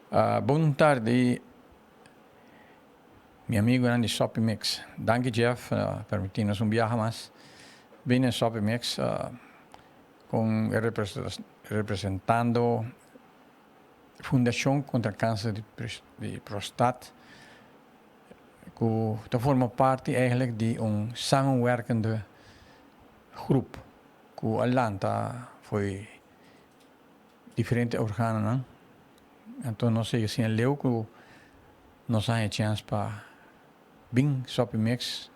Bon tardi mi amigonan di Soppy Mix. Danki Jeff pa permiti nos un biaha mas bini na Soppy Mix con representando Fundacion contra Cancer di Prostat cu ta forma parti eigenlijk di un samenwerkende groep cu a lanta fo'i diferente organonan. Anto nos a yega asina leu ku nos a haña chèns pa bin Sopi Mix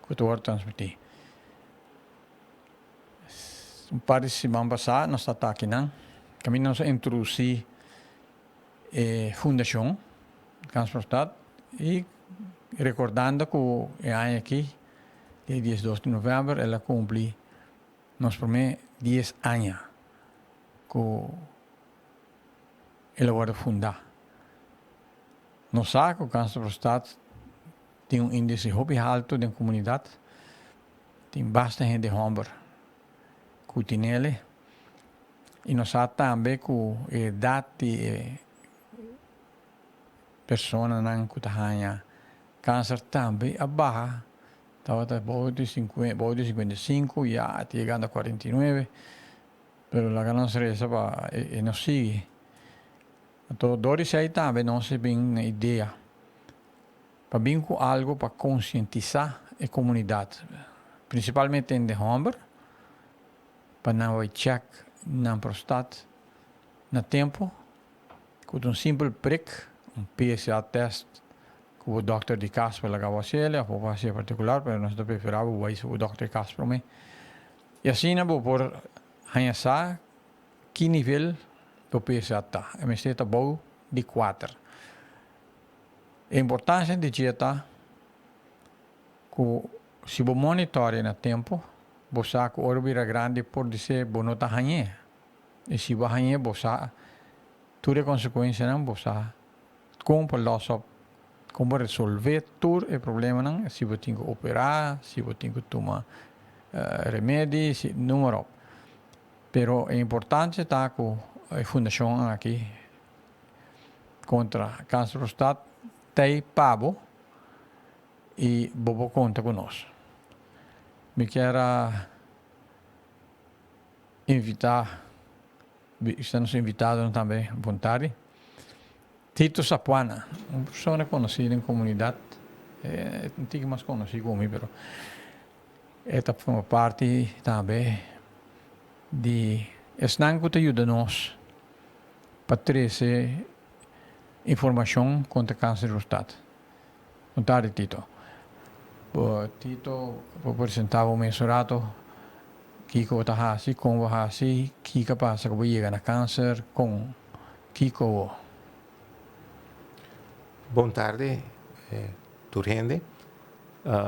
ku ta wòrdu transmití. Un par di siman pasá nos ta akinan kaminda nos a introdusí e fundashon Kanserprostat i rekordando ku e aña aki di diesdos di novèmber el a kumpli nos promé dies aña ku el a wòrdu fundá. Nos sa ku kanser prostat tin un índise hopi haltu den komunidat, tin basta hende hòmber ku tin'el i nos sa tambe ku e edat di e personanan ku ta haña kanser tambe a baha. Tabata bou di bou di 55, ya ta yegando a 49, pero laga nos reza pa e no sigui. Anto dor di esei tambe nos a bin na idea pa bin ku algo pa konsientisá e komunidat, prinsipalmente hende hòmber, pa nan bai chèk nan prostat na tempu, ku ta un simpel prik, un PSA tèst ku bo dòkter di kas por laga bo hasi el, òf bo por hasi partikular, pero nos ta preferá bo bai su dòkter di kas promé. I asina bo por haña sa ki nivel bo PSA ta. E mester ta bou di kuater. E importansia di dje ta ku si bo monitoria na tempu, bo sa ku ora bo bira grandi por disé bo no ta hañ'é. I si bo hañ'é bo sa tur e konsekuensianan, bo sa Kon pa los op, kon pa resolve tur e problemanan, si bo tin ku operá, si bo tin ku tuma remedi, si noem maar op. Pero e importancia ta ku e fundashon aki kontra kanser prostat t'ei pa bo i bo por konta ku nos. Mi kier a invitá. Esta nos invitadonan tambe bon tardi. Tito Sapuana, un persona konosí den komunidat, e un tiki mas konosí ku mi pero e ta forma parti tambe di esnan ku ta yuda nos pa trese informashon kontra kanser di prostat. Bon tardi Tito. Bo Tito bo presenta bo mes un rato kiko bo ta hasi, kon bo hasi, kiko a pasa ku bo yega na kanser, kon, kiko bo. Bon tardi tur hende.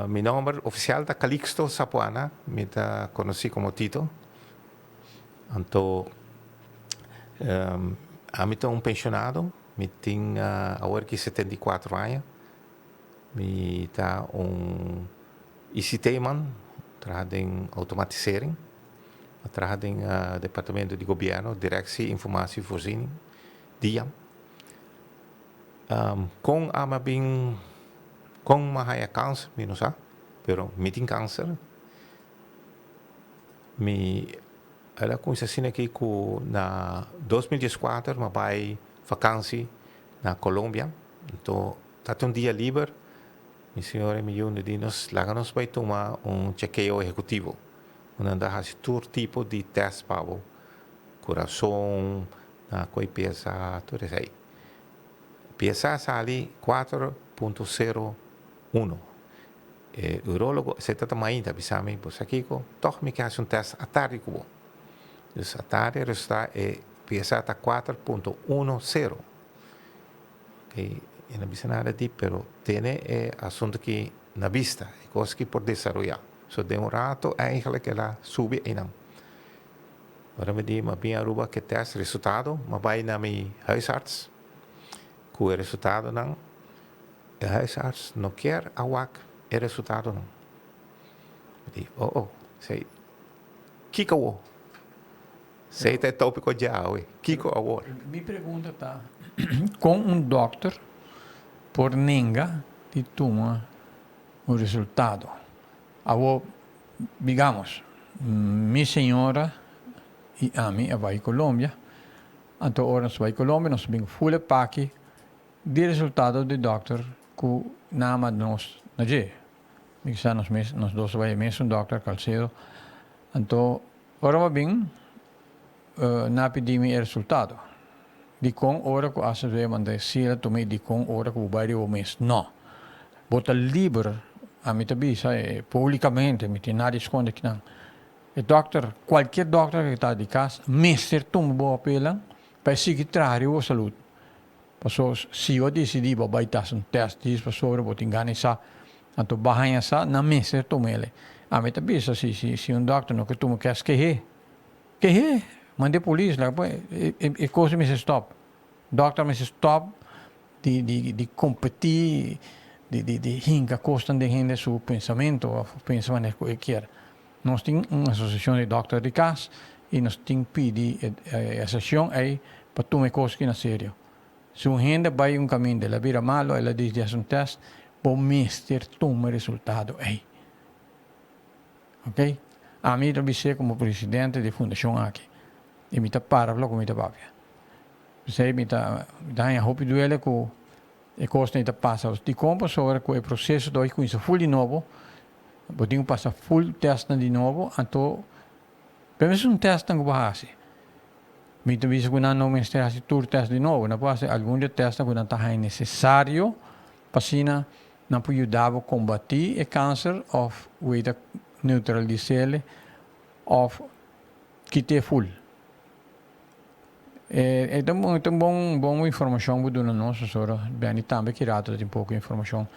Mi nomber ofisial ta Calixto Sapuana, mi ta konosí komo Tito. Anto ami ta un penshonado. Mi tin awor ki 74 aña. Mi ta un ICT man, traha den automatisering. A traha den departamento di gobierno, Directie Informatievoorziening, DIAM. Kon ami a bin, kon mi a haya kanser, mi no sa, pero mi tin kanser. Mi El a cuminsa asina aki cu na 2014 mi a bay vakantie na Colombia. Anto ta tin un dia liber, mi señora y mi yu di nos laga nos bay tuma un chekeo ehecutivo. Unda nan ta haci tur tipo di test pa bo, curason, na cu e psa, tur esey. Psa sali 4.01. E urologo, esei ta ta mainta, a bisa mi, bo sa kiko? Tòg mi ke hasi un tèst atardi ku bo. Dus atardi a resultá e PSA ta 4.10. Oke, e no bisa nada di, pero tene e asuntu aki na bista, e kos aki por desaroyá. So den un rato eigenlijk el a subi einan. Ora mi di, mi a bin Aruba ku e tèst, resultado, mi a bai na mi huisarts ku e resultadonan. E huisarts no kier a wak e resultadonan. Mi di, oh oh, esei kiko awo? Esei ta e tópiko djawe. Kiko awor? Mi pregunta ta, kon un dòkter por nenga di tuma un resultado? Awor, digamos, mi señora i ami a bai Colombia, anto ora nos bai Colombia nos a bin ful e paki di resultado di dòkter ku nan a manda nos na dje. Mi kisa nos mes, nos dos a bai e mesun dòkter, Calcedo. Anto ora bo a bin, nan a pidi mi e resultado. Dikon ora ku ACV manda e sila tuma i dikon ora ku bo bai riba bo mes? No. Bo ta liber, ami ta bisa e publikamente, mi tin nada di skonde kinan. E dòkter, kualkier dòkter ku ta di kas, mester tuma bo papelnan pa e sigui traha riba bo salud. Paso si bo disidí bo bai ta hasi un tèst dis pasobra bo tin gana di sa, anto bo a haña sa, nan mester tuma el. Ami ta bisa si si si un dòkter no ke tuma kès kehé, kehé, manda e polis laga pon e e kos mester stòp. Dòkter mester stòp di di di kompetí, di di di hinka kosnan den hende su pensamentu òf pensa manera ku e kier. Nos tin un asosiashon di dòkter di kas i nos tin pidi e asosiashon ei pa tuma e kos aki na serio. Si un hende bai un kaminda el a bira malu, el a disi di hasi un tèst, bo mester tuma e resultado ei. Oke? Ami ta bis'é komo presidente di e fundashon aki i mi ta para loke mi ta papia. P'esei mi ta mi ta haña hopi duele ku e kosnan ei ta pasa. Dikon? Pasobra ku e proseso ta bai kuminsá ful di nobo. Bo tin ku pasa full testnan di nobo, anto pero mes un testnan ku bo hasi. Mi ta bisa ku nan no mester hasi tur test di nobo, nan por hasi algun di e testnan ku nan ta haña nesesario pa asina nan por yuda bo kombatí e kanser òf wei ta neutralis'é òf kit'é full. E ta un bon bon informashon bo duna nos, pasobra Benny tambe ki rato ta tin poko informashon.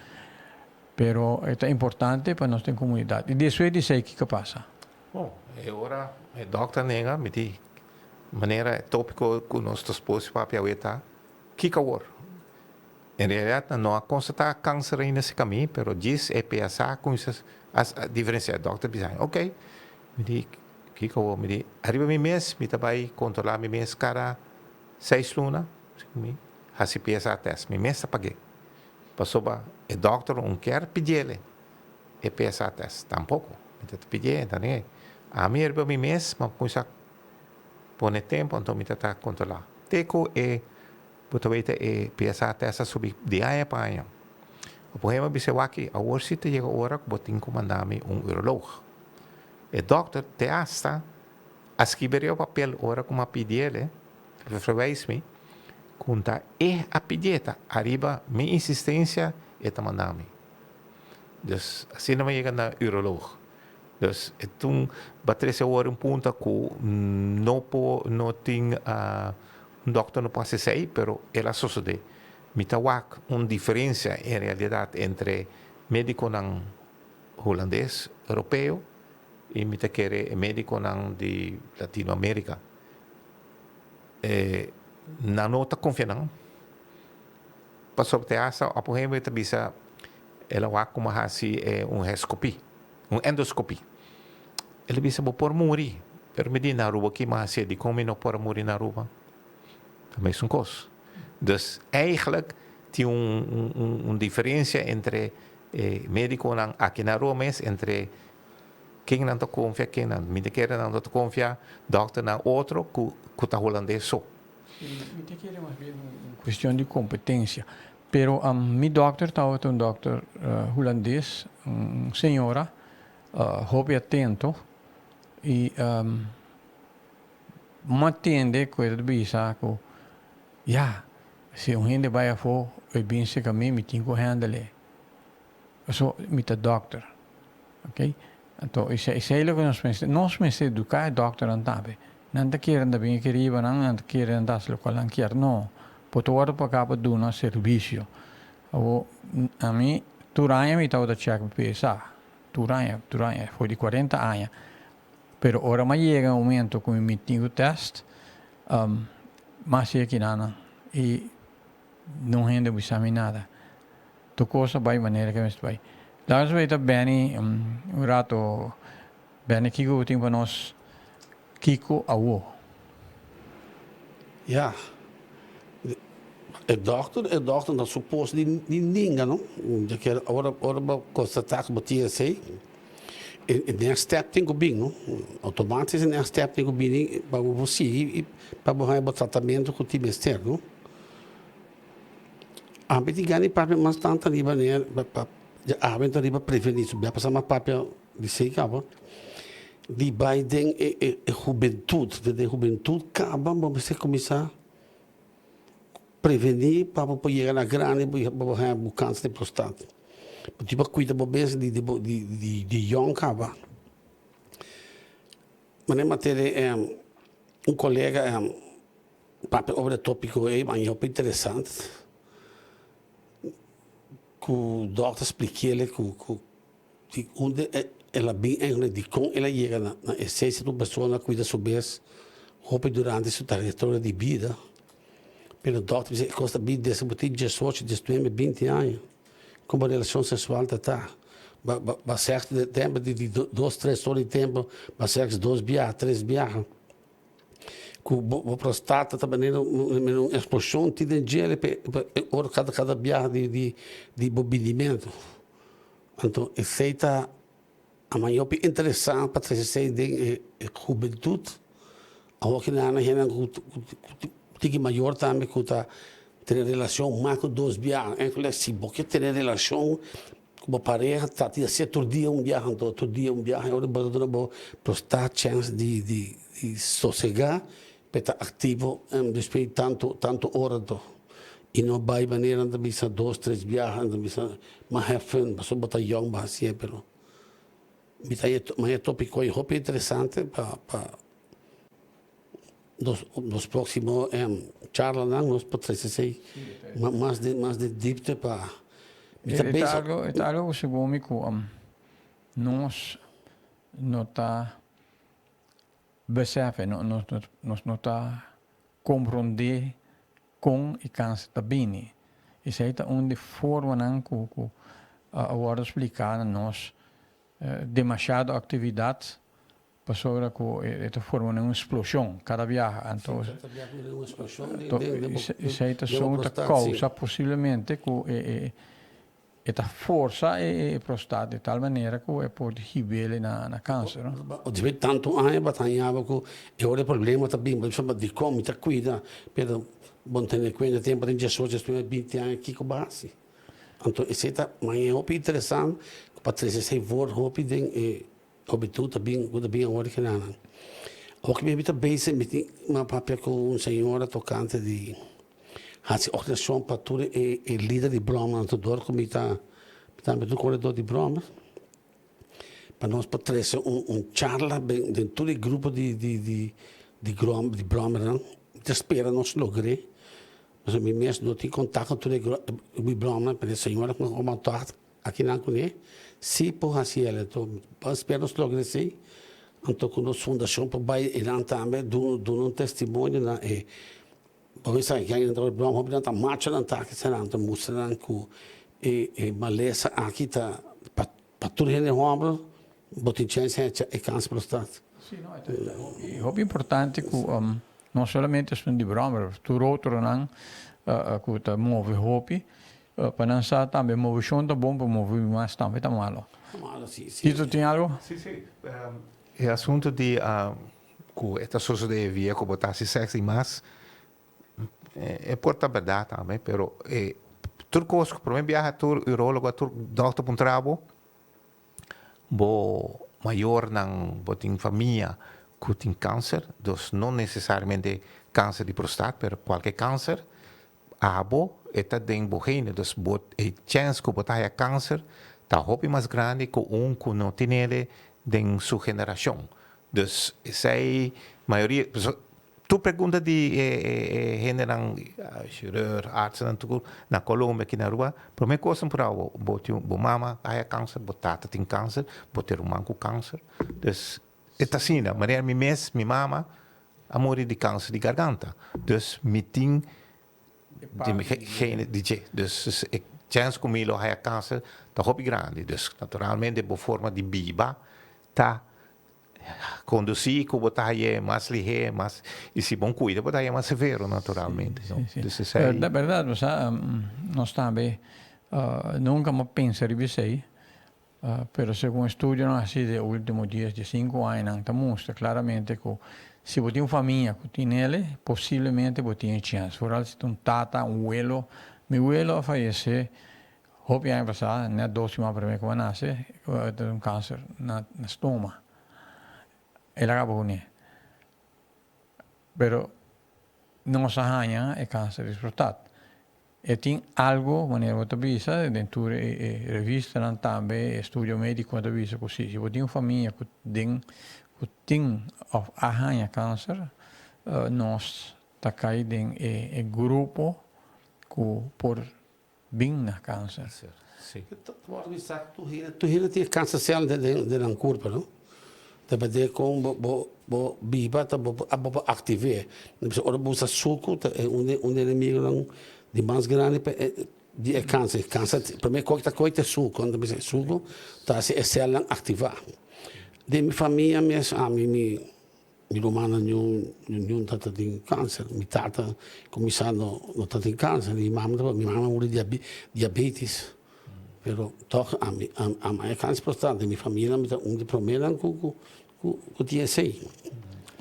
Pero e ta importante pa nos den comunidad. Y despues di esey kico pasa? Bon, e ora e dokter nenga mi di manera e topico cu nos ta spos papia awe ta, kico awor? En realidad nan no a constata cancer ainda si cami, pero djis e PSA cuminsa a diferencia. E dokter bisa, ok, mi di kico awor? Mi di ariba mi mes mi ta bay controla mi mes cada seis luna, mi haci PSA test, mi mes ta pag'e. Pasobra e dokter un kier pidiele e PSA test tampoco. Mi ta pidié, ta ningé. Ami riba mi mes m'a cuminsa pone tempo anto mi ta ta controla. Te cu e bo ta weta e PSA test a subi di aña pa aña. Op un gegeven bisa waki awor si ta yega ora cu bo tin cu manda mi un uroloog. E dokter te hasta a skibi riba papel ora cu m'a pidiele. Verwijs mi ku ta e a pidié ta ariba mi insistensia e ta manda mi. Dus asina mi a yega na uroloog. Dus e tun ba trese awor un punta ku no por no tin un dokter no por hasi esei pero el a sosodé. Mi ta wak un diferensia en realidat entre medikonan hulandes, europeo i mi ta kere e medikonan di Latinoamerika. E nan no ta confia nan. Pasobra te hasta op un gegeven ta bisa el a wak como haci e un hescopie, un endoscopie. El a bisa bo por muri, pero mi di na Aruba ki mi a haci dicon mi no por a muri na Aruba? Ta mesun cos. Dus eigenlijk tin un un diferencia entre e mediconan aki na Aruba mes entre Ken nan ta konfia, ken nan mi ta kere nan no ta konfia dòkternan otro ku ku ta hulandes so. Mi ta kere mas bien un kuestion di kompetensia. Pero mi dòkter tabata un dòkter hulandes, un señora hopi atento i mi a tende ku e ta bisa ku ya, si un hende bai afó e bin serka mi, mi tin ku handle e. Paso mi ta dokter. Ok? Anto esei loke nos mester, nos mester educa e dokternan tambe. Nan ta kere nan ta bin aki riba nan, nan ta kere nan ta hasi lokual nan kier. No, bo ta wòrdu pagá pa duna servisio. Awor, ami tur aña mi tabata chèk mi PSA. Tur aña, tur aña, for di kuarenta aña. Pero ora mi a yega e momento ku mi tin ku tèst, mi a hasi e kinanan i Nun hende bisa mi nada. Tur cos a bay manera ke mester bay. Laga nos bay ta Benny un rato. Benny kiko bo tin pa nos? Kiko awo? Ya. E dòkter, e dòkter no supos di di ninga no. Ya ke ora ora bo konstatá ku bo tin esei, e e next step tin ku bin no. Outomatis e next step tin ku bini pa bo por sigui i pa bo haña bo tratamentu ku tin mester no. Ami tin gana di papia mas tantu riba ne pa pa ami ta riba prevení su bia pasá mas papia di esei kaba di bai den e e e hubentut den e hubentut kaba bo mester kuminsá prevení pa bo por yega na grandi bo bo haña bo kanser di prostat. Bo tin pa kuida bo mes di di bo di di di yòn kaba. Manera mi a tene un kolega. Papia over e tópiko ei man hopi interesant ku dòkter splik'é ku ku di unda el a bin eigenlijk dikon el a yega na na esensia di un persona kuida su mes hopi durante su trayektoria di bida pero dòkter bisa e kos ta bin desde bo tin diesocho diesnuebe binti aña kon bo relashon seksual ta ta ba ba sèks den tempu di dos tres ora di tempu ba sèks dos biaha tres biaha. Ku bo bo prostata ta manera un eksploshon tin den djele pe ora kada kada biaha di di di bo bindimentu. Anto esei ta a mayopi interesant pa trese esei den e e hubentut. Awor ki nan hendenan ku ku tiki mayor tambe ku ta tene relashon mas ku dos biaha. Enkele si bo ke tene relashon Ku bo pareha ta tin hacié tur dia un biaha anto tur dia un biaha ora bo ta duna bo prostat chèns di di di sosegá pa e ta aktivo despues di tantu tantu ora anto i no bai manera nan ta bisa dos tres biaha nan ta bisa ma have fun pasobra bo ta yòn bo hacié pero mi ta haña e tópiko ei hopi interesante pa pa nos nos próksimo charlanan nos por trese esei mas den mas den dipte pa mi ta pensa. E ta algo ku segun mi ku nos no ta besef nos no ta komprondé kon e kanser ta bini. Esei ta un di formanan ku ku a wòrdu spliká na nos demasiado aktividat Pasobra ku e ta forma un eksploshon kada biaha. Anto esei ta son ta kousa posiblemente ku e ta forsa e prostat di tal manera ku e por hib'el na kanser. Despues di tantu aña bo ta hañaba ku e ora e problema ta bin, bo bisa dikon mi ta kuida, pero bo no tene kuenta tempu den diesocho, diesnuebe, binti aña kiko bo hasi. Anto esei ta maña hopi interesant ku pa trese esei word hopi den e Hopi ta bin ku ta bin awor ki nan. Hopi mi ta bezig mi tin a papia ku un señora tokante di hasi organisashon pa tur e e lider di bròmer anto dor ku mi ta mi tambe ta un koredor di bròmer pa nos por trese un un charla den den tur e grupo di di di di di bròmernan mi ta spera nos logr'é pasobra mi mes no tin kontakto ku tur e di bròmernan pero e señora ku a Akinan kuné si por hasi el anto ban spera nos logra esei anto ku nos fundashon por bai einan tambe duna un testimonio na e bo mester sa ke nan ta broma hopi nan ta macho nan ta aki nan ta mustra nan ku e e malesa aki ta pa pa tur hende hòmber bo tin chèns hecha e kanser prostat. Si no e ta hopi importante ku no solamente esun di broma pero tur otronan ku ta move hopi Pa nan sa tambe moveshon ta bon, pero move mas tambe ta malo. Tito tin algo? Si, si. E asunto di ku e ta sosode via ku bo ta hasi sèks i mas, e por ta bèrdat tambe, pero e tur kos ku promé biaha tur urologo, tur dòkter puntra bo, bo mayornan, bo tin famia ku tin kanser, dus no nesesariamente kanser di prostat, pero kualke kanser, Abo e ta den bo gene, dus bo e chèns ku bo ta haya kanser ta hopi mas grandi ku un ku no tinele den su generashon. Dus esei mayoria, pasobra tur pregunta di e e hendenan, chirurg, artsennan tur na Colombia aki na Aruba, prome kos nan purá bo, bo tin bo mama a haya kanser, bo tata tin kanser, bo tin ruman ku kanser. Dus E ta asina, manera mi mes, mi mama a muri di kanser di garganta. Dus mi tin di gene di dje. Dus e chèns ku mi lo haya kanser ta hopi grandi. Dus naturalmente bo forma di biba ta Kondusí ku bo ta haye mas lihé, mas, i si bon kuida bo ta haye mas severo naturalmente, no? Sí, sí. Dus esei. Bèrdat, bèrdat, bo sa, nos tambe nunka mo pensa riba esei, pero segun estudionan hasi den e ultimo dies, diesinku añanan ta mustra klaramente ku si bo tin un famia ku tin ele, posiblemente bo tin e chèns, foral si ta un tata, un welo. Mi welo a fayesé Hopi aña pasá, net dos siman promé ku mi a nase, e ta un kanser na stoma. El a kaba kuné. Pero nos a haña e kanser di prostat. E tin algu, manera bo ta bisa, den tur e revistanan tambe, e estudio médiko ta bisa ku si, si bo tin un famia ku den ku tin òf a haña kanser, nos ta kai den e grupo ku por bin na kanser. Sí. Ta wòrdu bisa ku tur hende, tur hende tin kanser sèl den den nan kurpa no. Depende kon bo bo bo biba ta bo bo por aktiv'é. Ora bo usa suku ta e un di un di enemigunan di mas grandi pa e di e kanser. Kanser promé kos ku ta kohe ta e suku, nan ta bisa e suku ta hasi e sèlnan aktivá. Den mi famia mes ami mi Mi rumannan niun niun tata tin kanser. Mi tata kuminsá no no tatin kanser. Mi mama tabata mi mama a muri di diabetes. Pero tòg ami ami a kanser prostat. Den mi familia mi ta un di proménan ku ku ku tin esei.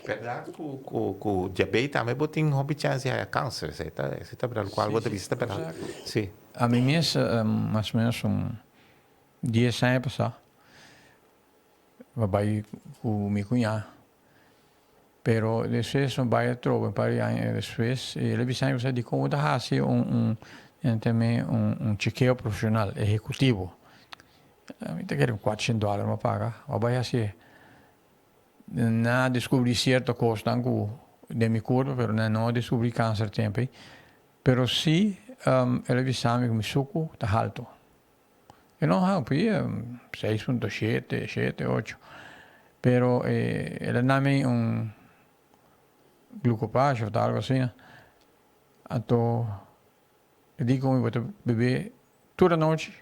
Bèrdat ku ku ku diabetes tambe bo tin hopi chèns di haya kanser. Esei ta esei ta bèrdat lokual bo ta bisa ta bèrdat. Si. Ami mes mas o ménos un dies aña pasá. Mi bai ku mi kuñá. Pero despues mi bai atrobe un par di aña despues i el a bisa mi kusá dikon bo ta hasi un un un chekeo profeshonal ehekutivo. Mi ta kere un kuatrocientos dòler mi a paga. Mi a bai hasié. Nan a deskubrí sierto kosnan ku den mi kurpa pero nan no a deskubrí kanser tempu ei. Pero si el a bisa mi ku mi suku ta haltu. E no hopi, 6.7, 7, 8. Pero el a na mi un glucopash of algo asina. Anto e di ku mi bo ta bebe tur anochi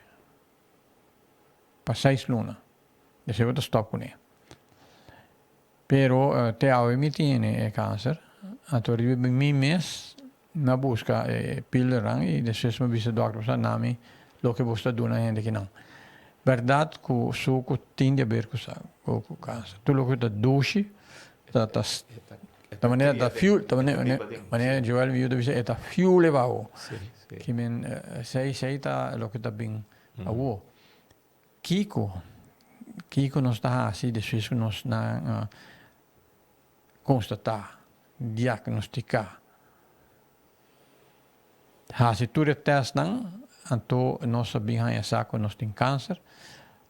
pa seis luna. Despues bo ta stop kuné. Pero te awe mi tene e kanser. Anto riba mi mes Mi a buska e pildernan i despues mi a bisa dòkter sa na mi loke bo sta duna hende kinan. Bèrdat ku suku tin di aber ku sa ku kanser. Tur loke ta dushi ta ta ta manera ta fuel ta manera Joel mi yu ta bisa e ta fuel e baho. Ki men esei esei ta loke ta bin awo. Kiko kiko nos ta hasi despues ku nos nan Konstatá, diagnostiká, hasi tur e tèstnan, anto nos a bin haña sa ku nos tin kanser.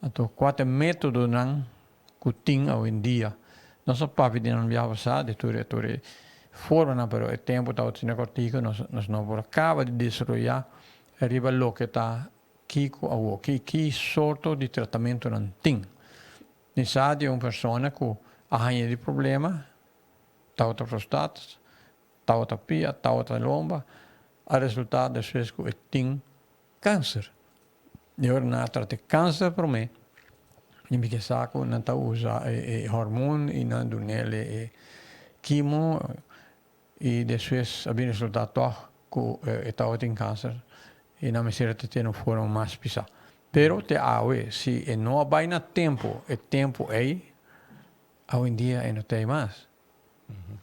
Anto kua ta e métodonan ku tin awendia? Nos a papia di nan biaha pasá di tur e tur e formanan, pero e tempu tabata asina kòrtiku, nos nos no por a kaba di desaroyá riba loke ta kiko awor, ki ki sorto di tratamentunan tin. Mi sa di un persona ku a haña di problema, tabata prostat, tabata pia, tabata lomba, a resultá despues ku e tin kanser. I ora nan a trata e kanser promé, i mi ke sa ku nan ta usa e hormon i nan dun'el e kimo i despues a bin resultá tòg ku e tabatin kanser i nan mester a trat'é na un forma mas pisá. Pero te awe, si e no a bai na tempu, e tempu ei, awendia e no ta ei mas.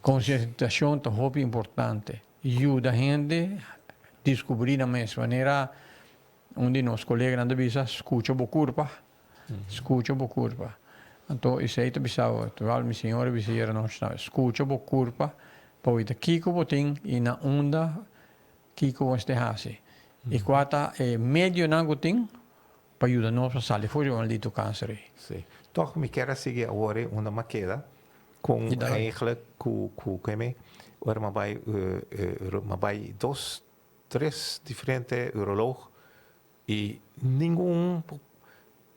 Konsientisashon ta hopi importante. Yuda hende diskubrí nan mes. Manera un di nos koleganan ta bisa, skucha bo kurpa, skucha bo kurpa. Anto esei ta bisa bo, terwijl mi señora a bisa ayera nochi tambe, skucha bo kurpa pa wita kiko bo tin i na unda Kiko bo mester hasi? I kua ta e medionan ku tin pa yuda nos pa sali for di e maldito kanser ei? Sí. Tòg mi kier a sigui awor e unda m'a keda kon eigenlijk ku ku keme ora m'a bai m'a bai dos tres diferente uroloog i ningun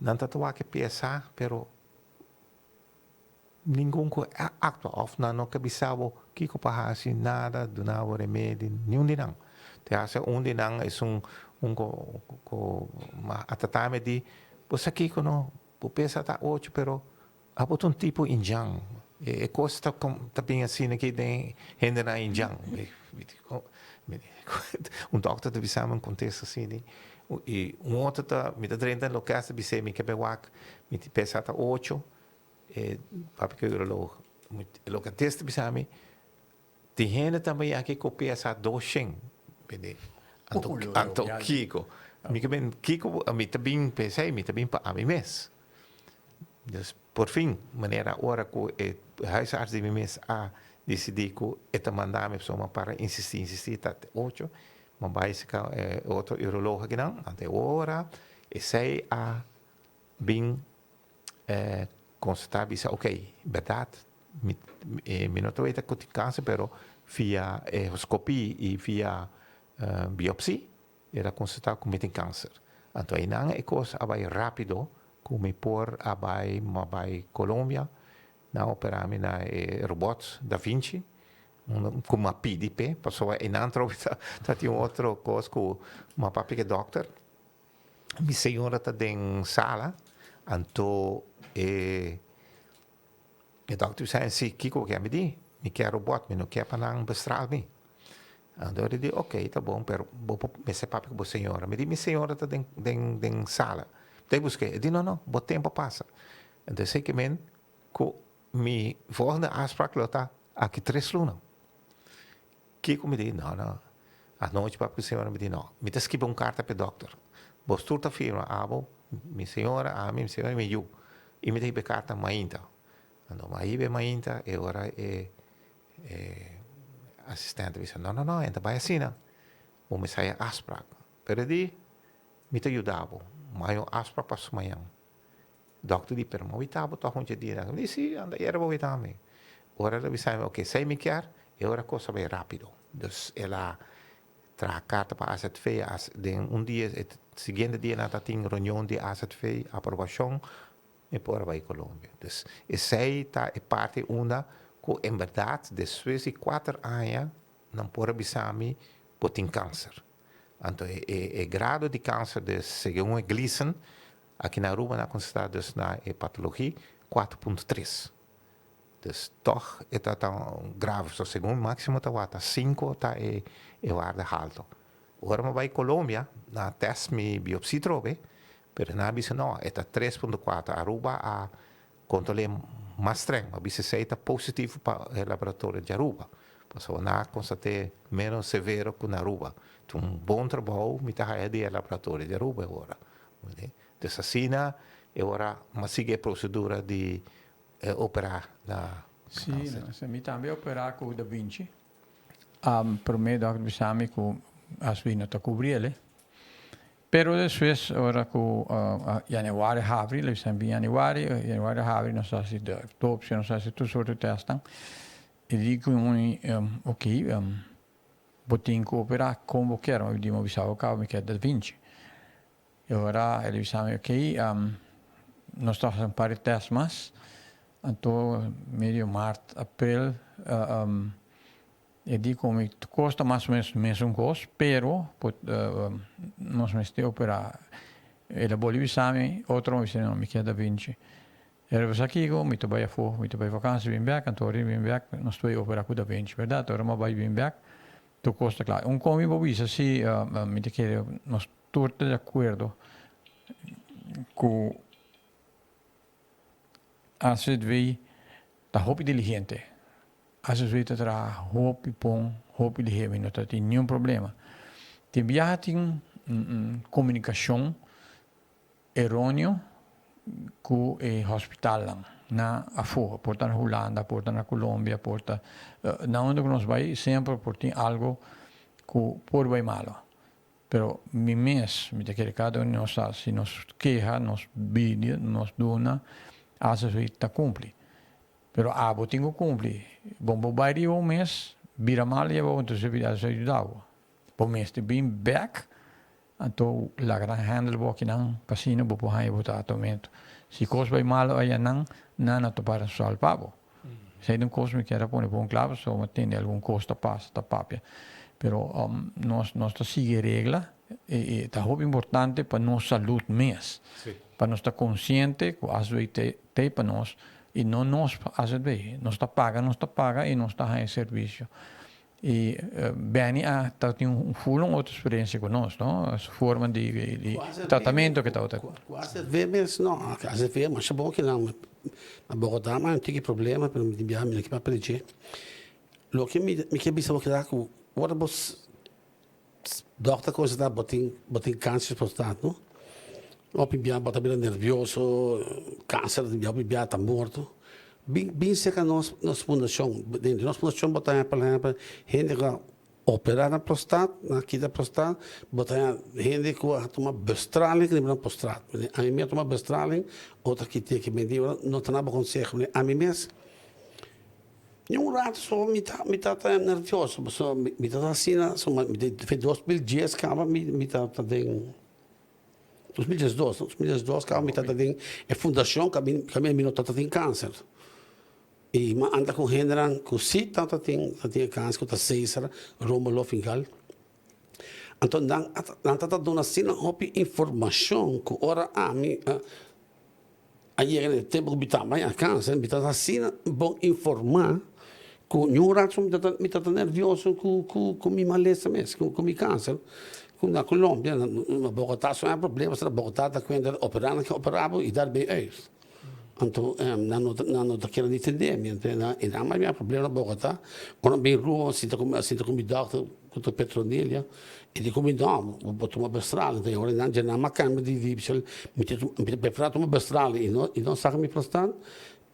nan ta ta wak e PSA pero Ningun ku a aktua òf nan no ke bisa bo kiko pa hasi, nada, duna bo remedi, niun di nan. Te hasta un di nan esun un ku ku a tratami di, bo sa kiko no, bo pesa ta ocho pero Abo ta un tipo indjan. E kos ta ta bin asina aki den hendenan indjan. Un dòkter ta bisa mi un kontesta asina i un otro ta mi ta drenta loke ta bis'é mi ke bai wak mi ta pensa ta ocho e papia ku e uroloog. Loke ta bisa mi tin hende tambe aki ku pesa doshen. Anto anto kiko? Mi ke bin kiko mi ta bin p'esei mi ta bin pa ami mes. Dus por fin manera ora ku e huisarts di mi mes a disidí ku e ta manda mi pasobra mi a para insistí insistí ta te ocho mi a bai seka e otro uroloog akinan anto e ora esei a bin konstatá bisa okey bèrdat mi mi no ta weta ku tin kanser pero via ehoskopie i via biopsie el a konstatá ku mi tin kanser. Anto einan e kos a bai rápido ku mi por a bai mi a bai Colombia nan a operá mi na e robòt Da Vinci ku mi a pidi p'e pasobra einan trobe ta tin otro kos ku mi a papia ku e dòkter. Mi señora ta den sala, anto e e dokter bisa si kiko bo kier? Mi di, mi kier robot, mi no kier pa nan bestraal mi. Anto e di, ok, ta bon, pero bo por mester papia ku bo señora. Mi di, mi señora ta den den den sala, ta busk'é. E di, no, no, bo tempo a pasa. Anto esei ke men ku mi volgende afspraak lo ta aki tres luna. Kiko mi di? No, no. Anochi papia ku señora mi di, no. Mi ta skibi un karta pa e dòkter. Bos tur ta firma, abo, mi señora, ami, mi señora i mi yu. I mi ta hiba e karta mainta. Anto mi a hiba e mainta e ora e e asistente a bisa, no, no, no, e ta bai asina. Bo mester haya afsprak. Pero e di, mi ta yuda bo. Mi haya un afsprak pa su mañan. Dòkter di, pero mi a wita bo tòg un dje dia. Mi di, si, anda yera bo wita mi. Ora el a bisa mi, oke, esei mi kier, e ora kos a bai rápido. Dus el a traha karta pa AZV, den un dia, e siguiente dia nan ta tin reunion di AZV, aprobashon, mi por a bai Colombia. Dus esei ta e parti unda ku en bèrdat despues di kuater aña nan por a bisa mi bo tin kanser. Anto e grado di kanser de segun e Gleason Aki na Aruba nan a constata dus na e patologie 4.3. Dus toch e ta tan grave. So segun maximo ta wata 5 ta e e waarde halto. Ora mi a bay Colombia nan a test mi biopsie trobe pero nan a bisa no e ta 3.4. Aruba a controle mas streng. A bisa esey ta positivo pa e laboratorio di Aruba. Pasobra nan a constate menos severo cu na Aruba. Ta un bon trabou mi ta haya di e laboratorio di Aruba e ora. Dus asina e ora m'a sigui e procedura di opera na Si, no, mi tambe a opera cu Da Vinci. Prome dokter bisa mi cu asbi no ta cubri el. Pero despues ora cu januari habri, lo bisa mi januari, januari habri nos a haci de autopsia, nos a haci tur soort di testnan. E di cu mi, ok, Bo tin ku operá kon bo kier. Mi di, Mi bisa bo kaba mi kier Da Vinci. E ora el a bisa mi, Okey, nos ta hasi un par di tèst mas. Anto medio mart, aprel, e di ku mi kos ta mas o ménos mesun kos, pero nos mester operá. El a bolbe bisa mi otro, mi bisa, No, mi kier Da Vinci. E rebesa kiko, mi ta bai afó, mi ta bai vakansi bin bèk, anto ora mi bin bèk nos ta bai opera ku Da Vinci, bèrdat? Ora mi bai bin bèk tur kos ta kla. Un kon mi por bisa si mi ta kere nos tur ta di akuerdo ku AZV ta hopi diligente. AZV ta traha hopi bon, hopi lihé, mi no ta tin niun problema. Tin biaha tin komunikashon Eroneo ku e hospitalnan na afó, por ta na Hulanda, por ta na Colombia, por ta na unda ku nos bai semper por tin algo ku por bai malo. Pero mi mes mi ta kere kada un di nos sa si nos keha, nos bidi, nos duna, ACV ta kumpli. Pero abo tin ku kumpli. Bon bo bai riba un mes, bira malo ya bo, entonces ACV yuda bo. Bo mester bin bek Anto laga nan handle bo akinan pa asina bo por haña bo tratamentu. Si kos bai malo ayanan, nan a topa resual pa bo. Esei ta un kos mi kier a pone bon kla pasobra mi a tende algun kos ta pasa, ta papia. Pero nos nos ta sigui regla i ta hopi importante pa nos salud mes. Pa nos ta konsiente ku AZT t'ei pa nos. I no nos azv, nos ta paga, nos ta paga i nos ta haña servisio. I Benny a ta tin un ful un otro experiencia ku nos, no? Su forma di di tratamiento ke tabata. Ku azv mes no, azv masha bon kinan. Na Bogotá mi a tiki problema pero mi tin biaha mi no ke papia di dje. Loke mi mi ke bisa bo keda ku ora bo dòkter konstatá bo tin bo tin kanser prostat no, hopi biaha bo ta bira nervioso, kanser hopi biaha ta morto. Bin bin serka nos nos fundashon, den nos fundashon bo ta haña por ehèmpel hende ku a operá nan prostat, nan a kita prostat, bo ta haña hende ku a tuma bestraling riba nan prostat. Ami mi a tuma bestraling, otro a kit'é ke mi di no ta na bo konseho. Ami mes Ni un rato so mi ta mi ta ta nervioso pasobra mi ta ta asina so mi ta 2010 kaba mi mi ta ta den 2012 2012 kaba mi ta ta den e fundashon kaminda mi no ta ta tin kanser i mi a anda ku hendenan ku si ta ta tin ta tin e kanser ku ta Cesar Romulo Fingal anto nan nan ta ta duna asina hopi informashon ku ora ami a A yega na e tempu ku mi ta bai a kansa, mi ta asina bon informá ku niun rato mi ta mi ta nervioso ku ku ku mi malesa mes, ku mi kanser. Ku na Colombia, na Bogotá so e problema, na Bogotá ta kuenta operá nan ke operá bo i dar bei uit. Anto nan no ta nan no ta kere ni tende mi, anto e nan a problema na Bogotá, ora mi bin Ruma sinta ku sinta ku mi dòkter ku ta Petronilia, E di ku mi, No, bo por tuma bestraling. Ta e ora nan dje nan a kambia di di mi ta mi ta preferá tuma bestraling i no i no saka mi prostat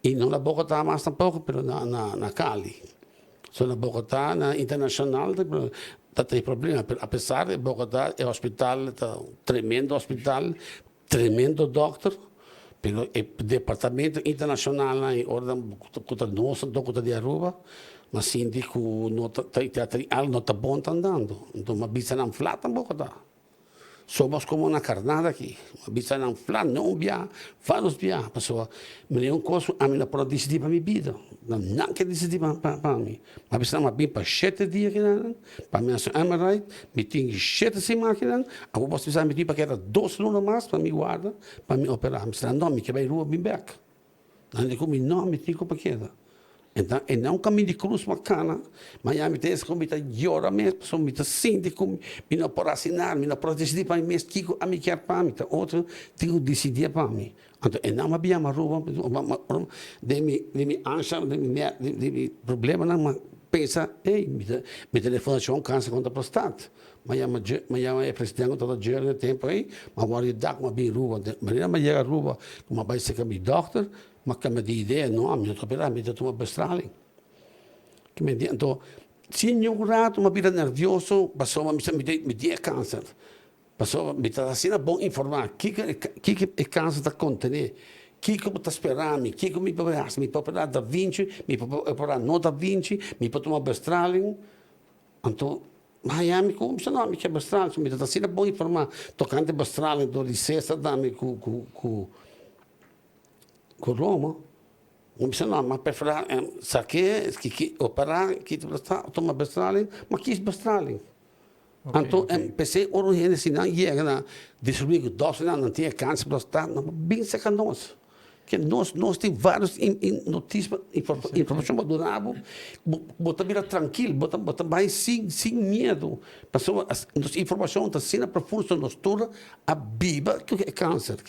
i no na Bogotá mas tampoko pero na na na Cali. So na Bogotá na internashonal ta ta tin problema pero apesar di Bogotá e hospital ta un tremendo hospital, tremendo dòkter pero e departamento internashonal nan e ora nan ku ta nos anto ku ta di Aruba m'a sinti ku no ta ta tin algo no ta bon ta andando anto m'a bisa nan fla tampoco ta somos como una carnada aki m'a bisa nan fla no un bia varios bia pasobra mi un cos ku ami no por a disidi pa mi bida nan ke disidi pa pa mi m'a bisa nan m'a bin pa shete dia kinan. Pa mi hasi un MRI, mi tin shete siman akinan, awor bo bisa mi tin pa keda dos luna mas pa mi warda pa mi operá. Mi bisa, no, mi ke bai Rua bin bèk. Nan di ku mi, no, mi tin ku pa keda. Enton, e na un kamin di krus mi a kana, ma ya mi ta es ku mi ta yora mes, pasobra mi ta sinti ku mi no por hasi nada, mi no por disidí pa mi mes kiko ami kier pa mi, ta otro tin ku disidí pa mi. Anto e nan a bia mi Aruba, den mi den mi ansha, den mi den mi problemanan mi a pensa, ey, mi ta mi ta den Fundashon Kanser kontra Prostat. Mi a yama mi a yama e presidente ku tabata Jerry na e tempu ey, mi a wòrdu yuda ku mi a bin Aruba. Manera mi a yega Aruba ku mi a bai serka mi dòkter, mi a kambia di idea, no, mi no ta operá, mi ta tuma bestraling. Anto, sin niun rato mi a bira nervioso pasobra mi sa mi tin e kanser. Pasobra mi ta asina bon informá kiko kiko e kansa ta kontené, kiko bo ta spera mi, kiko mi por hasi, mi por operá Da Vinci, mi por operá no Da Vinci, mi por tuma bestraling. Anto Miami ku mi no, mi ke bestraling, so mi ta asina bon informá tokante bestraling dor di Cesar tambe ku ku ku ku Roma. Mi bisa no, mi a preferá sake, operá, kita tuma bestraling, ma kis bestraling? Anto p'esei ora un hende si nan yega na descubrí ku dòkternan nan tin e kanser prostat nan por bin serka nos. Ke nos nos tin vários notis informashon pa duna bo, bo ta bira trankil, bo ta bo ta bai sin sin miedu pasobra nos informashon ta asina profundo so nos tur a biba ku e kanser.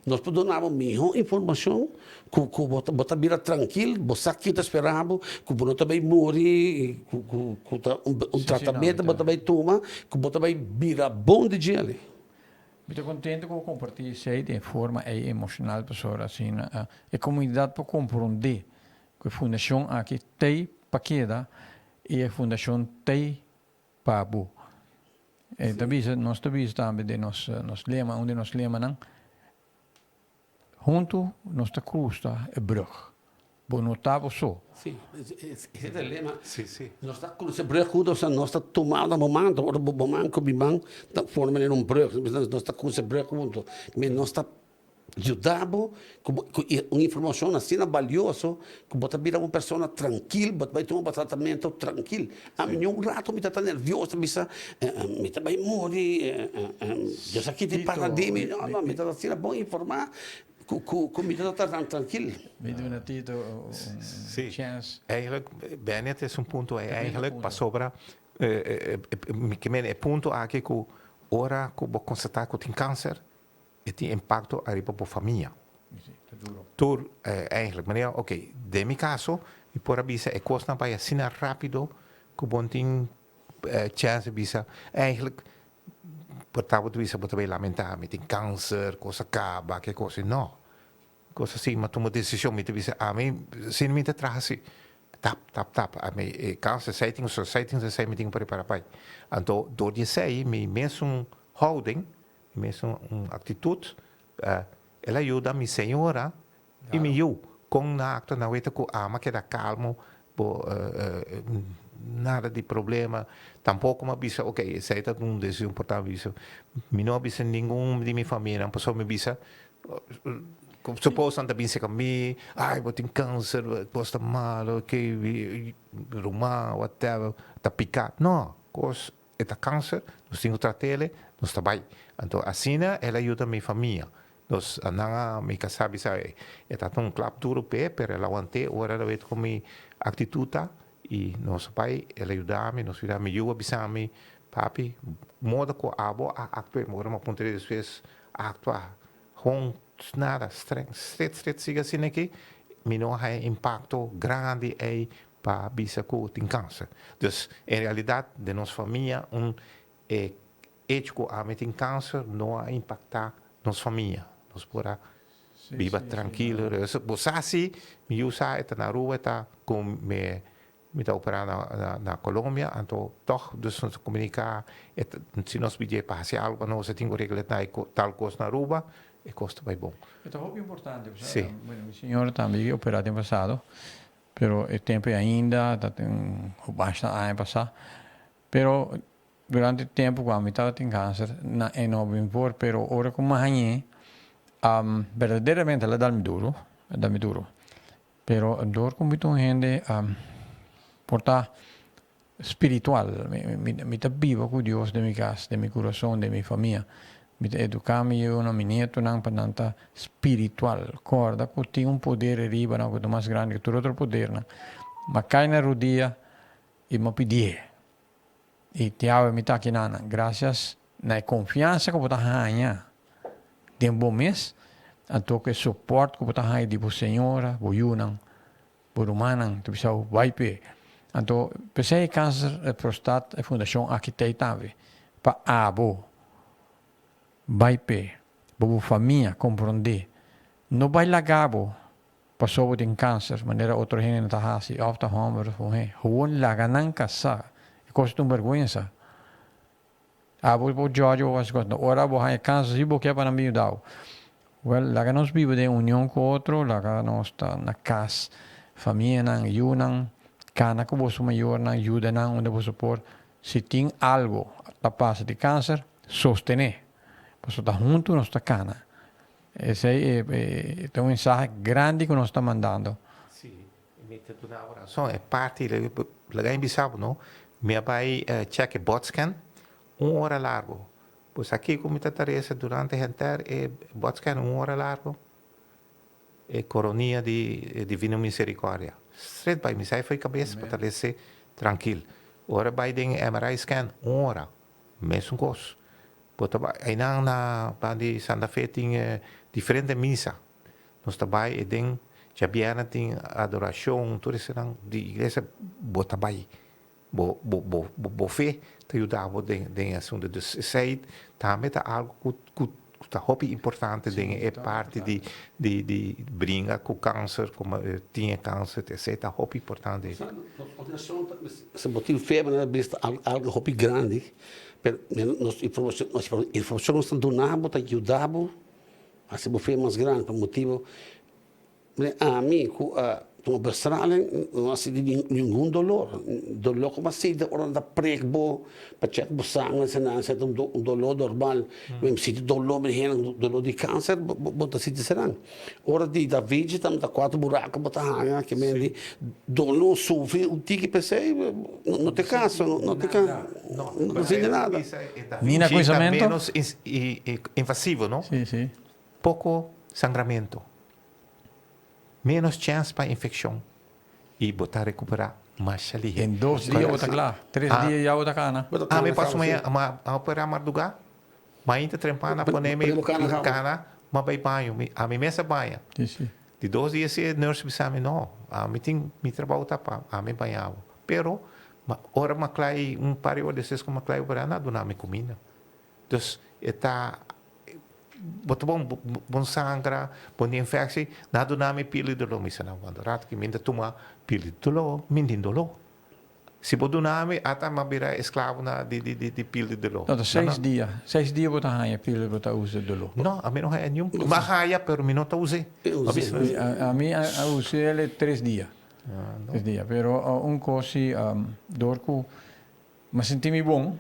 Nos por duna bo mihó informashon Ku ku bo ta bo ta bira trankil, bo sa ki ta spera bo, ku bo no ta bai muri, ku ku ku ta un un Sí, sí, no, mi tratamentu bo ta. ta bai tuma, ku bo ta bai bira bon di djele. Mi ta kontento ku bo kompartí esei den forma ei emoshonal pasobra asina e komunidat por komprondé ku e fundashon aki t'ei pa keda i e fundashon t'ei pa bo. E ta bisa, nos ta bisa tambe den nos nos lema, un di nos lemanan, Huntu nos ta krusa e brug. Bo no ta bo so. Sí, ese ta e lema. Sí, sí. Nos ta krusa e brug huntu, osea nos ta tuma na bo man, ora bo man ku mi man ta forma manera un brug, nos ta krusa e brug huntu. Nos ta yuda bo ku un informashon asina balioso ku bo ta bira un persona trankil, bo ta bai tuma bo tratamentu trankil. Ami niun rato mi ta ta nervioso bisa mi ta bai muri, Dios a kita e para di mi. No, no, mi ta asina bon informá. Ku ku ku mi ta tan trankil. Mi duna Tito un chèns. Eigenlijk, Bennett es un punto ei eigenlijk pasobra mi ke meen e punto aki ku ora ku bo konstatá ku tin kanser e tin impakto ariba bo famia. Tur eigenlijk manera oke den mi kaso mi por a bisa e kosnan bai asina rápido ku bo no tin chèns di bisa eigenlijk Por tabata bisa bo ta bay lamenta mi tin cancer, cos a caba, ke cos y no. Cos asi mi a tuma decision mi ta bisa ami si mi ta traha si tap tap tap ami e cancer esey tin esey tin esey mi tin prepara pay. Anto door di esey mi mesun houding mi mesun actitud el a yuda mi señora I mi yu, kon na aktua nan weta ku ama keda kalmo, bo nada di problema, tampoko mi a bisa ok esei ta un desishon importante, mi bisa mi no a bisa ningun di mi famianan pasobra mi bisa suppose nan ta bin seka mi, ai bo tin kanser, kos ta malo, ke ruman whatever ta pika, no, kos e ta kanser, nos tin ku trat'el, nos ta bai, anto asina el a yuda mi famia. Nos nan a mi kasá bisa e ta un klap duro p'e pero el a want'é ora el a wet kon mi aktitut ta i nos a bai el a yuda mi nos yuda mi yu a bisa mi papi moda ku abo a aktua ora mi a puntra despues aktua hon nada streng stret stret sigui asina aki mi no a haña impakto grandi ei pa bisa ku tin kanser dus en realidat den nos famia un e Hecho cu ami tin cancer no a impacta nos famia. Nos por a biba trankilo. Bo sa si mi yu sa e ta na Aruba e ta cu mi mi ta opera na na Colombia anto toch dus nos ta comunica e ta si nos pidie pa haci algo pa nos e tin cu regla tal cos na Aruba e cos ta bay bon. E ta hopi importante pasobra bueno mi señora tambe a opera den pasado pero e tempo ei ainda ta tin basta aña pasa pero Durante tempu ku ami tabatin kanser na e no bin por, pero ora ku mi hañ'é, berdaderamente el a dal mi duru, el a dal mi duru. Pero dor ku mi ta un hende por ta spiritual, mi ta biba ku Dios den mi kas, den mi kurason, den mi famia. Mi ta eduká mi yunan, mi nietonan pa nan ta spiritual. Kòrda ku tin un poder ariba nan ku ta mas grandi ku tur otro podernan. Mi a kai na rudia i mi a pidié. I te awe mi ta aki nan. Gracias na e confiansa cu bo ta haña den bo mes, anto cu e support cu bo ta haña di bo señora, bo yunan, bo rumannan, ta bisa bo bai p'e. Anto p'esei e cancer di prostat e fundacion aki t'ei tambe, pa abo bai p'e, bo bo famia comprende. No bai laga bo Paso bo tin kanser, manera otro hendenan ta hasi, òf ta hòmber òf muhé. Gewoon laga nan kasá. E kos ta un bèrgwensa. Abo por jòdje bo hasi kos. Ora bo haña kanser si bo ke pa nan bin yuda bo. Wèl, laga nos biba den union ku otro, laga nos ta na kas, famianan, yunan, kana ku boso mayornan, yuda nan unda boso por. Si tin algu ta pasa di kanser, sostené. Pasobra ta huntu nos ta kana. Esei e ta un mensahe grandi ku nos ta mandando. Sí, mi ta duna bo rason. E parti, laga mi bisa bo no, mi a bai check e botscan un ora largo. Bo sa kiko mi ta ta resa durante henter e botscan un ora largo? E coronia di Divino Misericordia. Stret bai, mi sai fo'i cabes pa ta rese trankil. Ora bai den e MRI scan, un ora, mesun cos. Bo ta bai einan na banda di Santa Fe tin diferente misa. Nos ta bai e den djabièrnè tin adorashon tur esenan di iglesia bo ta bai. Bo bo bo bo fe ta yuda bo den den e asuntu. Dus esei tambe ta algu ku ku ta hopi importante den e parti di di di bringa ku kanser komo tin e kanser esei ta hopi importante. Si bo tin fe bo ta bista algu hopi grandi. Pero nos informacion, nos informacion nos ta duna bo ta yuda bo haci bo fe mas grandi pa motibo ami cu a tuma bestraling no a sinti ningun dolor, dolor cu bo a sinti ora nan ta prik bo pa check bo sanger esnan esei ta un dolor normal, mi sinti dolor mi hende dolor di cancer bo ta sinti esnan. Ora di Da Vinci ta cuatro buraco bo ta haña ke men di dolor sufri un tiki p'esei no te caso no te no sinti nada. Ni na cuisamento. Menos invasivo no? Si si. Poco. sangramento, menos chèns pa infekshon i bo ta rekuperá masha lihé. Den dos dia bo ta kla, tres dia ya bo ta kana. Ami paso maña, a operá mardugá, mainta trempan a pone mi kana, mi a bai baño, ami mes a baña. Di dos dia si e nurse bisa mi, no, ami tin mi trabou ta pa ami baña bo. Pero, ora mi a kla i un par di ora despues ku mi a kla i operá, nan a duna mi kuminda. Dus e ta bo ta bon bon sangra, bon di infectie, nan a duna mi pil di doló. Mi bisa nan, wanta rato ki mi ta tuma pil di doló, mi tin doló. Si bo duna mi, ata mi a bira esklavo na di di di pil di doló. No, ta seis dia, seis dia bo ta haña pil bo ta usa doló. No, ami no haña niun, mi a haña pero mi no ta us'é. Ami a us'é el tres dia, tres dia, pero un kos si dor ku mi a sinti mi bon.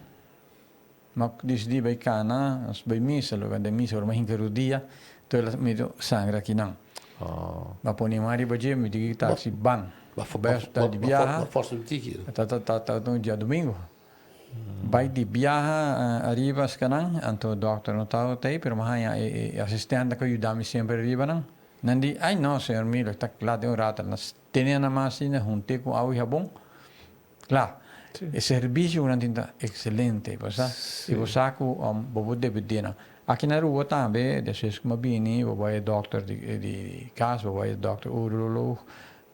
M'a disidí bai kana, nos bai misa, lo den misa ora m'a hinka rudia, to el a mira sangre akinan. M'a pone man riba dje, mi di taxi ban. Bai hospital di biaha, ta ta ta un diadomingo. Bai di biaha ariba escanan, anto dokter no tabata ei, pero m'a haña e asistente ku a yuda mi semper ariba nan. Nan di, ay no señor Milo, ta kla den un rato. Nan tene nan mas asina, hunt'é ku awa i habon. Kla, e servisio ku nan tin ta ekselente, bo sa. I bo sa ku bo por dependé nan. Aki na Aruba tambe, despues ku mi a bini, bo bai e dòkter di kas, bo bai e dòkter uroloog,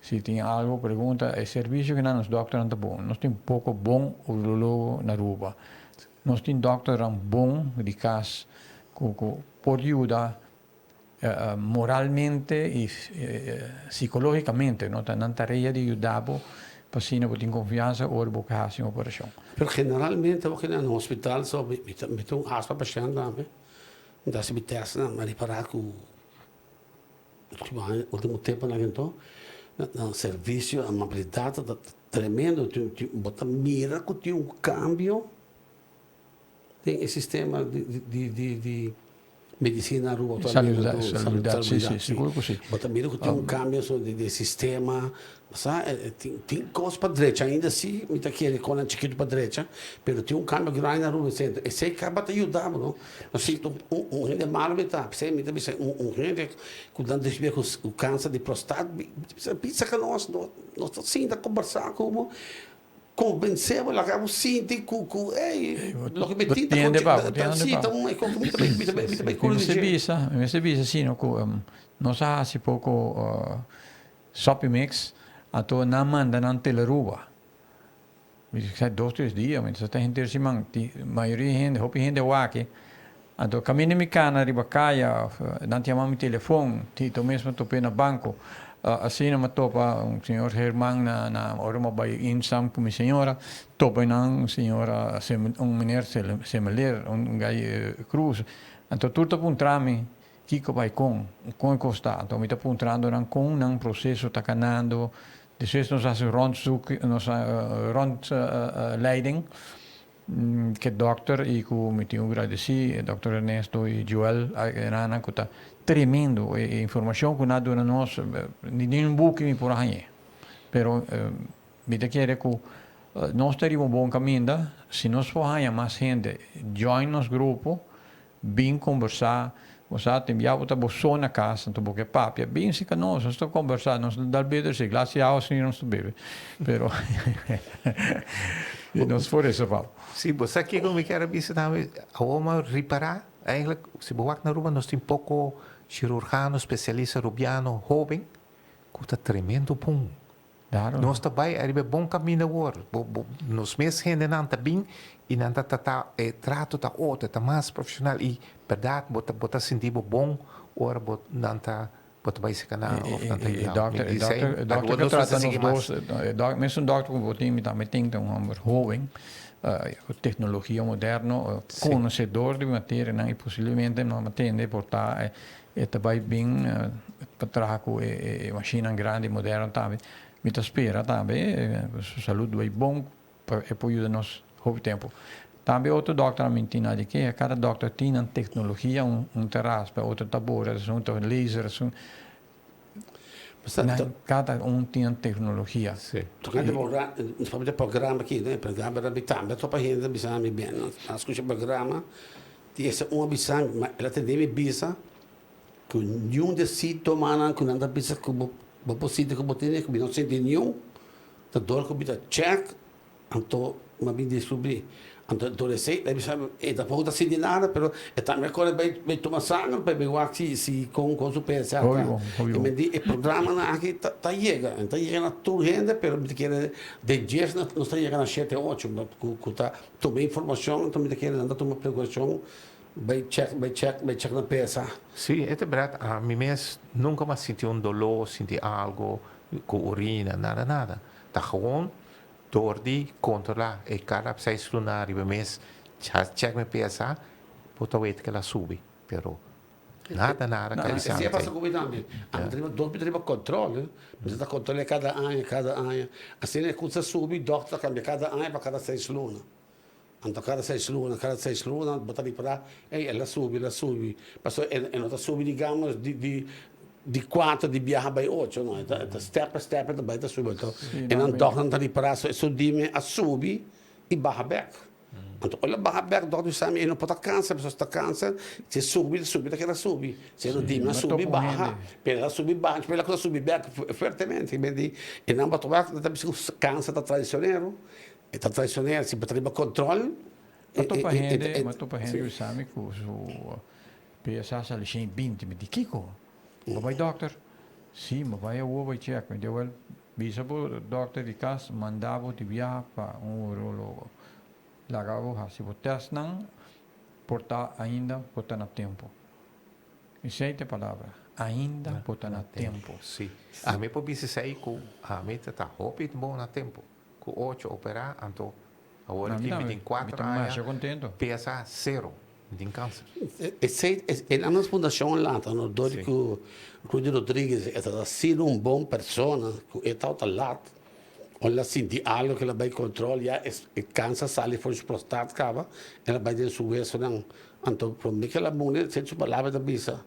si tin algu pregunta, e servisio ku nan nos dòkternan ta bon. Nos tin poko bon urologo na Aruba. Nos tin dòkternan bon di kas ku por yuda Moralmente i sikológikamente no ta nan tarea di yuda bo pa asina bo tin konfiansa ora bo ke hasi un operashon. Pero generalmente bo keda na hospital so mi ta mi ta un asma pashènt tambe mi ta hasi mi tèstnan mi a ripará ku ultimo aña ultimo temponan anto nan servisio amabilidat ta tremendo bo ta mira ku tin un kambio Den e sistema di medicina Aruba actualmente. Salubridad, si, si, sigur cu si. Bo ta mira cu tin un cambio so di sistema, sa, tin cos pa drecha ainda si, mi ta kere conan chikito pa drecha, pero tin un cambio grandi na Aruba esey caba ta yuda bo no. Así un hende malo mi ta, p'esey mi ta bisa un hende cu nan descubri cu cancer di prostat, bisa cu nos, nos ta sinta combersa cu bo. Convencé bo, laga bo sinti cu cu ey, loke mi tin ta Tiende pa bo, tiende si pa ta bo. un e con mi ta bay mi ta bay mi ta bay Mi cura di mester dje. bisa, mi mester bisa sino cu nos a haci poco sopi mix, anto nan manda nan Telaruba. Mi sa dos tres dia, mi sa ta henter siman, tin mayoria hende, hopi hende a wak, anto caminda mi cana riba caya of nan ta yama mi telefon, Tito mesmo top'é na banco, asina mi a topa un señor Herman na na ora mi a bai Insam cu mi señora, topa nan un señora un meneer Semeler, un guy Cruz, anto tur ta puntra mi kico bai con, con e cos ta, anto mi ta puntrando nan con nan proceso ta canando, despues nos a haci rondzoek, nos a rondleiding. Ke dokter y cu mi tin cu gradeci e dokter Ernesto y Joel Arana cu ta tremendo e informacion cu nan a duna nos ni den un buki mi por a hañe pero mi ta kere cu nos ta riba un bon caminda si nos por haña mas hende join nos grupo Bin kombersá. Bo sa tin bia bo ta bo so na kas, anto bo ke papia. Bin si ka nos, nos ta kombersá, nos ta dal beter si glas di awa si nos ta bebe. Pero nos por reservá. Si, bo sa kiko mi kier a bisa tambe? Awor mi a ripará, eigenlijk, si bo wak na Aruba nos tin poko chirurgano, spesialista rubiano hoben ku ta tremendo bon. Nos ta bai ariba e bon kaminda awor. Bo, bo, nos mes hendenan ta bin i nan ta trata, e trato ta otro, e ta mas profeshonal i bèrdat bo ta, bo ta sinti bo bon ora bo, nan ta, bo ta bai seka nan òf nan ta E yuda bo. dòkter, e dòkter, e dòkter ku trata nos dos, e dòk, mesun dòkter ku bo tin, mi tambe tin, ta un hòmber hóben, ku teknologia moderno, konosedor di materianan i posiblemente nan a tende por ta E ta bai bin pa traha ku e mashinnan grandi moderno tambe. Mi ta spera tambe su salud bai bon pa e por yuda nos hopi tempu. Tambe otro dòkternan mi tin na di keha, kada dòkter tin nan teknologia, un ta raspa, otro ta bora, esun ta laser, esun nan kada un tin nan teknologia. Tokante e programa aki, e programa ta tambe topa hende ta bisa mi ben, nan a skucha programa. Di esa un a bisa mi, ma el a tende mi bisa. Ku niun di e síntomanan ku nan ta bisa ku bo bo por sinti ku bo tene, ku mi no sinti niun, ta dor ku mi ta chèk, anto mi a bin deskubrí. Anto dor esei ta bisa mi e tampoco ta sinti nada, pero e tambe a kore bai bai tuma sanger pa e bai wak si si kon kon su PSA Hopi ta. bon, hopi I bon. mi di e programanan aki ta ta yega, e ta yega na tur hende, pero mi ta kere den djes nos ta yega na shete ocho ku ku ta tuma informashon, anto mi ta kere nan ta tuma prekoushon. Bai check, bai check, bai check na pesa. Sí, e ta berdad. Ami mes nunca mas sinti un dolor, sinti algo cu orina, nada, nada. Ta gewoon door di controla e cada seis luna riba mes check mi pesa, bo ta weten cu el a subi, pero nada, nada No, ca esey a bisami pasa cu mi tambe. Ami ta riba dos mi ta riba control, eh. Mi ta controla cada aña, cada aña. Asina e cusa subi, dokter ta cambia cada aña pa cada seis luna. Anto kada seis luna, kada seis luna bo ta ripará, ey, el a subi, el a subi. Pasobra e no ta subi digamos di di di kuater di biaha bai ocho, no, e ta e ta step pa step e ta bai ta subi. Anto e nan dòkternan ta ripará so esun di mi a subi i baha bèk. Anto ora el a baha bèk dòkter bisa mi e no por ta kanser, pasobra si ta kanser si e subi ta subi ta keda subi. Si e no di mi a subi baha, pero el a subi baha, despues el a kuminsá subi bèk fuertemente. E nan bo ta wak nan ta bisa ku kanser ta traisionero. E ta traicionera, si bo ta riba control. Ma topa hende, ma topa hende bisa mi cu su PSA sali 120, mi di kico? Bo bai dokter? Si, mi bai awor bai check. Mi di wel, bisa bo dokter di cas manda bo di biaha pa un urologo. Laga bo haci bo testnan, por ta ainda por ta na tempo. Esey ta e palabra, ainda por ta na tempo. Si, ami por bisa esey cu ami ta ta hopi bon na tempo. Ku ocho operá, anto awor aki mi tin kuater aña PSA sero, mi tin kanser. Esei e nan nos fundashon lanta no dor di ku Rudy Rodriguez e ta asina un bon persona ku e tabata lat ora el a sinti algo ku el a bai kontrol ya e kanser a sali for di su prostat kaba el a bai den su wesonan anto prome ku el a muri su palabra e ta bisa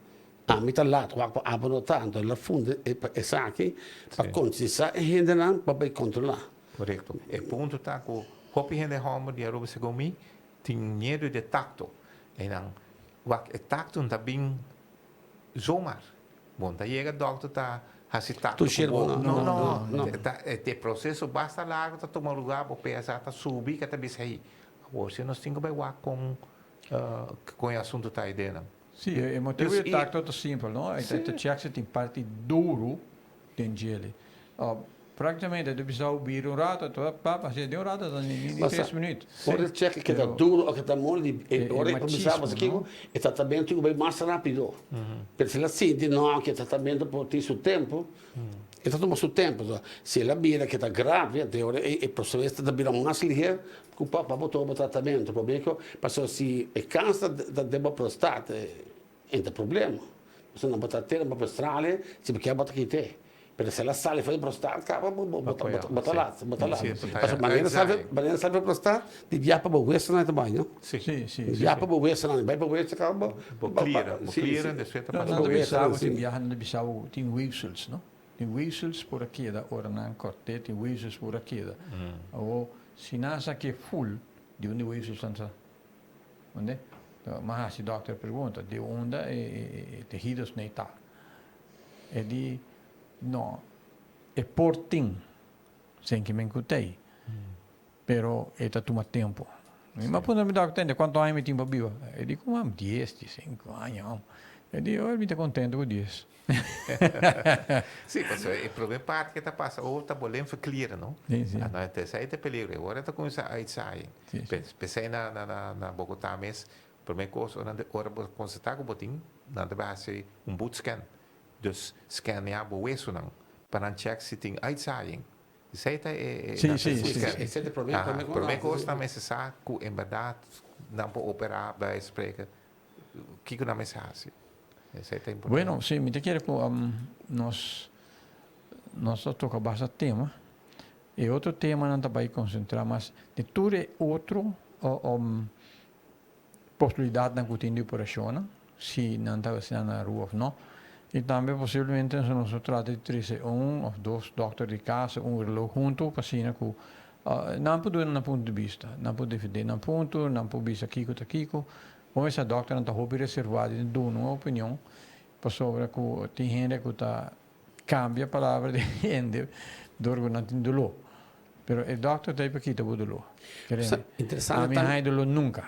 Ami ta laat wak pa abo no ta, anto el a funda e pa esaki pa konsientisá e hendenan pa bai kontrolá. Korekto. E punto ta ku hopi hende hòmber di Aruba segun mi tin miedu di e takto. E nan wak e takto no ta bin zomaar. Bo no ta yega dòkter ta hasi takto ku bo. No, no, no. E proseso basta largu ta tuma lugar, bo PSA ta subi ke ta bisa ei. Awor si nos tin ku bai wak kon kon e asuntu ta ei den nan. Sí, e motibu di tacto ta simpel, no? E ta check si tin parti duru den djele. Practicamente e ta bisa bo bira un rato, ta pap, asina den un rato ta ni ni tres minuut. Ora e check ke ta duru o ke ta moli, e ora e kuminsá pasobra kiko e tratamentu ku bai mas rapido. Pero si el a sinti no ke e tratamentu por tin su tempu, e ta tuma su tempu. Si el a bira ke ta grave, anto e ora e proseso ta bira mas liher Ku pa pa bo tuma bo tratamentu pabia ku pasobra si e kanser ta den bo prostat e ta problema pasobra nan bo ta tene bo prostrale si bo kier bo ta kite pero si el a sali for di prostat kaba bo bo bo ta lat bo ta lat pasobra manera sali manera sali for di prostat di biaha pa bo wesonan ta bai no di biaha pa bo wesonan bai pa weso kaba bo bo klier bo klier despues ta pasa Nan ta bisa bo tin biaha nan ta bisa bo tin weefsels no Tin weefsels por a keda ora nan kort'é, tin weefsels por a keda. Awor, si nan sa ke ful, di unda e weefsels nan sa? Unda? M'a hasi dòkter pregunta, di unda e tehidos nei ta? E di, no, e por tin, senkimen ku t'ei, pero e ta tuma tempu. Mi a puntra mi dòkter, tende, kuantu aña mi tin pa biba? E di, kuma dies, diesinko aña. E di, oi, mi ta kontentu ku dies. Sí, pasobra e promé parti ke ta pasa over ta bo lymfeklieren, no? Sí, sí. Anto esei ta e peligro. E ora ta kuminsá uitzaaien. Sí, sí. P'esei na na na Bogotá mes, promé kos ora nan ora bo konstatá ku bo tin, nan ta bai hasi un boetscan. Dus scaneá bo wesunan pa nan chèk si tin uitzaaien. Esei ta e Sí, sí, sí. Esei ta e promé promé kos. Promé kos nan mester sa ku en bèrdat nan por operá bij wijze van spreken. Kiko nan mester hasi? Esei ta importante. Bueno, si, mi ta kere ku nos nos ta toka basta tema. E otro temanan ta bai konsentrá mas den tur e otro posibilidatnan ku tin di operashonnan, si nan ta asina na Aruba òf no. I tambe posiblemente nos lo trata di trese un òf dos dòkter di kas, un urolog huntu pa asina ku nan por duna nan punto di bista, nan por defendé nan punto, nan por bisa kiko ta kiko. Bon mester dòkternan ta hopi reservá di duna un opinion. Pasobra ku tin hende ku ta kambia palabra di hende dor ku nan tin doló. Pero e dòkter ta ei pa kita bo doló. Kereme, ami a haña doló nunka.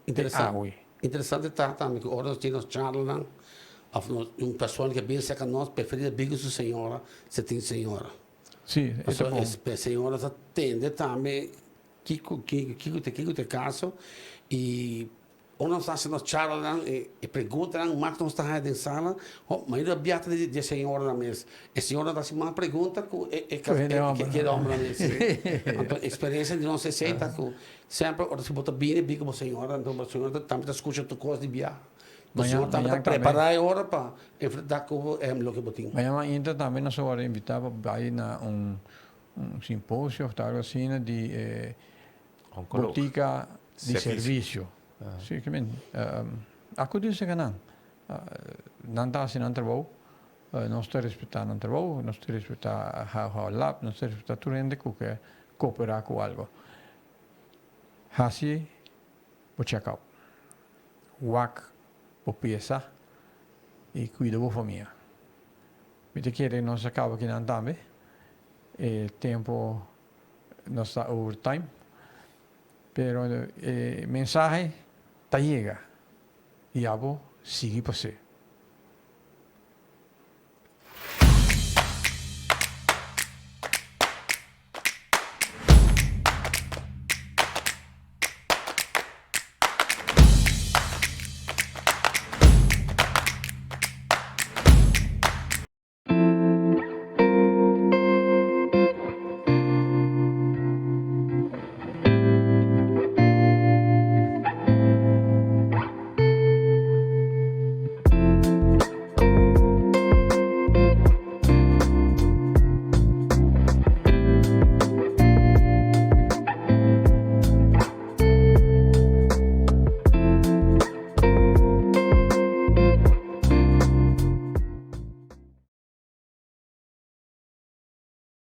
Te awe. Interesante ta tambe ku ora nos tin nos charlanan òf nos un persona ke bin serka nos preferí bin ku su señora si tin señora. Sí, e ta bon. E señora ta tende tambe kiko kiko kiko ta e kaso i Ora nos ta hasi nos charlanan, e preguntanan mas nos ta haña den sala, ho, mayoria bia ta di e señoranan mes. E señoranan ta hasi mas pregunta ku e e e hombernan mes. Anto eksperensia di nos esei ta ku semper ora si bo ta bini bin ku bo señora, anto bo señora tambe ta skucha tur kos di bia. Bo señora tambe ta prepará e ora pa enfrentá ku loke bo tin. Mañana mainta tambe nos a wòrdu invitá pa bai na un simposio òf algu asina di e Botica di servicio. Si, ke men, acudi esaki nan. Nan ta haci nan trabou, nos ta respeta nan trabou, nos ta respeta HH Lab, nos ta respeta tur hende cu ke coopera cu algo. Haci bo check up, wak bo pesa y cuida bo famia. Mi ta kere nos a caba kinan tambe, e tempo Nos ta over time, pero e mensahe ta yega y abo sigui pas'é.